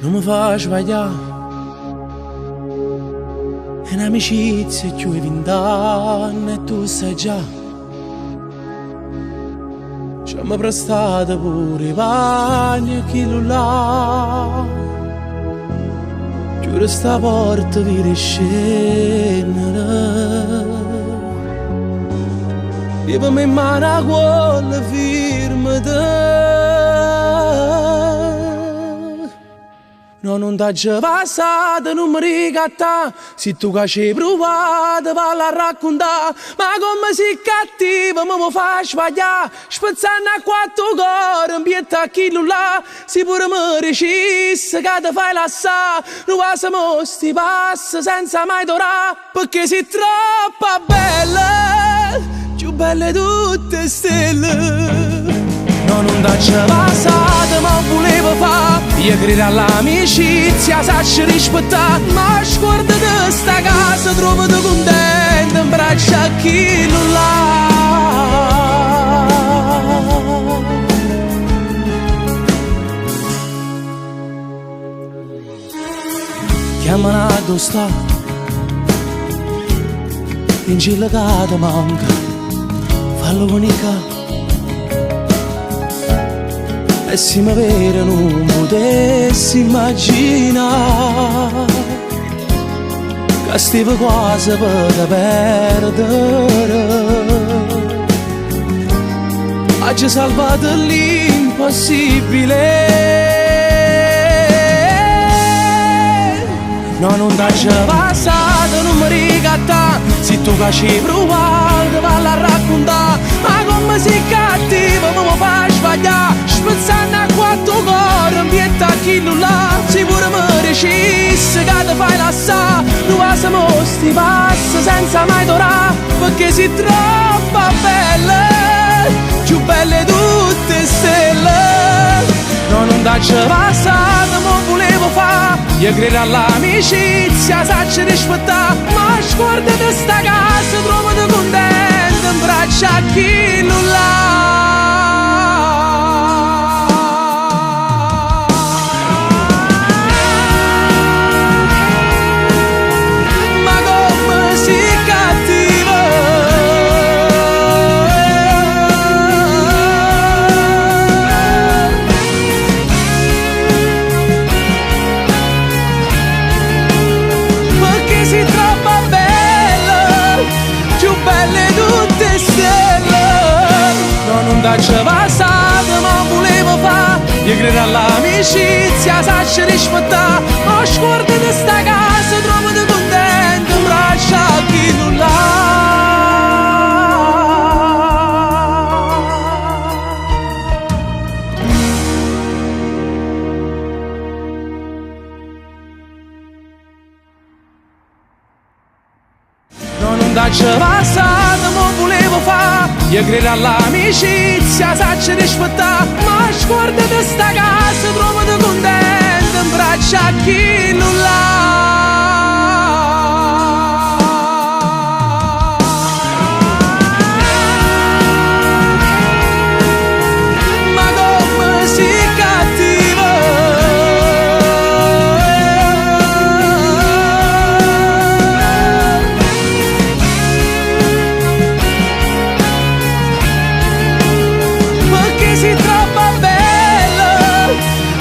Nun me fa sbaglià. È n'amicizia cchiù 'e vint'anne e tu sai già. C'ammo prestato pure 'e panne a chillu là. Chiure sta porta, vire 'e scennere. Lievame 'e mmane 'a cuollo, firmate. No, nun t'aggio vasato, nun me ricattà. Si tu ca ci hai pruvato, valla a raccontà. Ma comme si cattiva, me vuò fa sbaglià. Spezzanno a quatto core 'mpietto a chillu là. Si pure me dicisse ca te fai lassà, nu vaso mo sti passe senza mai torà. Pecché si troppa bella, cchiù bella 'e tutte 'e stelle. No, nun t'aggio vasato, ma 'o vulevo fa. Io credo all'amicizia, saccio rispettà. Ma scuordate sta casa, truovate cuntento 'mbraccio a chillu là. Chiammano addò sta Dincillo ca te manca Fallo venì ccà E si me vede nun putesse immaginà Ca stevo quasi pe te perdere Aggio salvato l'impossibile. No, nun t'aggio vasato, nun me ricattà. Si tu ca ci pruvato, valla a raccontà. Ma comme si cattiva, me vuò fa sbaglià. Spezzanno a quatto core 'mpietto a chillu là. Si pure me dicisse ca te fai lassà, nu vaso mo sti passe senza mai torà. Pecché si troppa bella, cchiù bella 'e tutte 'e stelle. No, nun t'aggio vasato, ma 'o vulevo fa. Io credo all'amicizia, saccio rispettà. Ma scuordate sta casa, truovate cuntento 'mbraccio a chillu là. Ma comme si cattiva. Pecché si troppa bella, cchiù bella 'e tutte 'e stelle. No, nun t'aggio vasato, ma 'o vulevo fa. Io credo all'amicizia, saccio rispettà. Ma scuordate sta casa, truovate cuntento 'mbraccio a chillu là. No, nun t'aggio vasato, ma 'o vulevo fa. Io credo all'amicizia, saccio rispettà. Ma scuordate sta casa, truovate cuntento 'mbraccio a chillu là. Ma comme si cattiva. Pecché si troppa bella,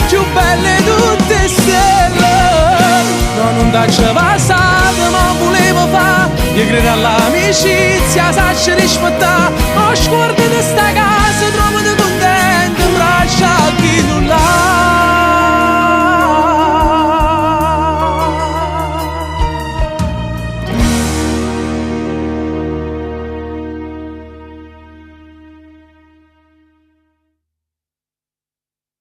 cchiù bella 'e tutte 'e stelle. No, nun t'aggio vasato, ma 'o vulevo fa. Io credo all'amicizia, saccio rispettà. Ma scuordate sta.